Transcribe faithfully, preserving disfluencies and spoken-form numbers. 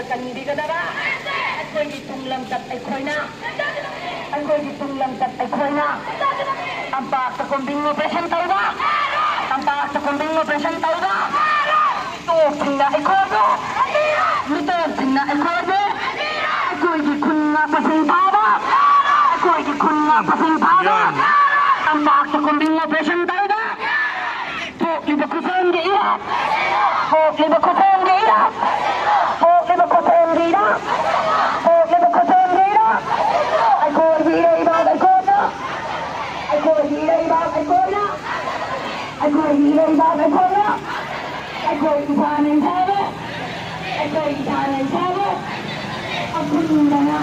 ꯀꯟꯕꯤꯒꯗꯕ꯫ ꯑꯩꯈꯣꯏꯒꯤ ꯇꯨꯡ ꯂꯝꯆꯠ ꯑꯩꯈꯣꯏꯅ, ꯑꯩꯈꯣꯏꯒꯤ ꯇꯨꯡ ꯂꯝꯆꯠ ꯑꯩꯈꯣꯏꯅ꯫ ꯇꯝꯄꯥꯛꯇ combing operation ꯇꯧꯕ, ꯇꯝꯄꯥꯛꯇ combing operation ꯇꯧꯕ꯫ ꯃꯤꯇꯣꯞꯁꯤꯡꯅ ꯑꯩꯈꯣꯏꯕꯨ, ꯃꯤꯇꯣꯞꯁꯤꯡꯅ ꯑꯩꯈꯣꯏꯕꯨ, ꯑꯩꯈꯣꯏꯒꯤ ꯈꯨꯟ ꯉꯥꯛꯄꯁꯤꯡ ꯐꯥꯕ, ꯑꯩꯈꯣꯏꯒꯤ ꯈꯨꯟ ꯉꯥꯛꯄꯁꯤꯡ ꯐꯥꯕ꯫ ꯇꯝꯄꯥꯛꯇ combing operation ꯇꯧꯕ꯫ ꯊꯣꯛꯂꯤꯕ ꯈꯨꯠꯁꯦꯝꯒꯤ ꯏꯔꯥꯡ, ꯊꯣꯛꯂꯤꯕ ꯈꯨꯠꯁꯦꯝꯒꯤ ꯏꯔꯥꯡ, ꯊꯣꯛꯂꯤꯕ ꯈꯨꯠꯁꯦꯝꯒꯤ ꯏꯔꯥꯡ, ꯊꯣꯛꯂꯤꯕ ꯈꯨꯠꯁꯦꯝꯒꯤ ꯏꯔꯥꯡ꯫ ꯑꯩꯈꯣꯏꯒꯤ ꯏꯔꯩꯕꯥꯛ ꯑꯩꯈꯣꯏꯅ, ꯑꯩꯈꯣꯏꯒꯤ ꯏꯔꯩꯕꯥꯛ ꯑꯩꯈꯣꯏꯅ, ꯑꯩꯈꯣꯏꯒꯤ ꯏꯔꯩꯕꯥꯛ ꯑꯩꯈꯣꯏꯅ꯫ ꯑꯩꯈꯣꯏ ꯏꯁꯥꯅ ꯏꯁꯥꯕꯨ, ꯑꯩꯈꯣꯏ ꯏꯁꯥꯅ ꯏꯁꯥꯕꯨ ꯑꯄꯨꯟꯕꯅ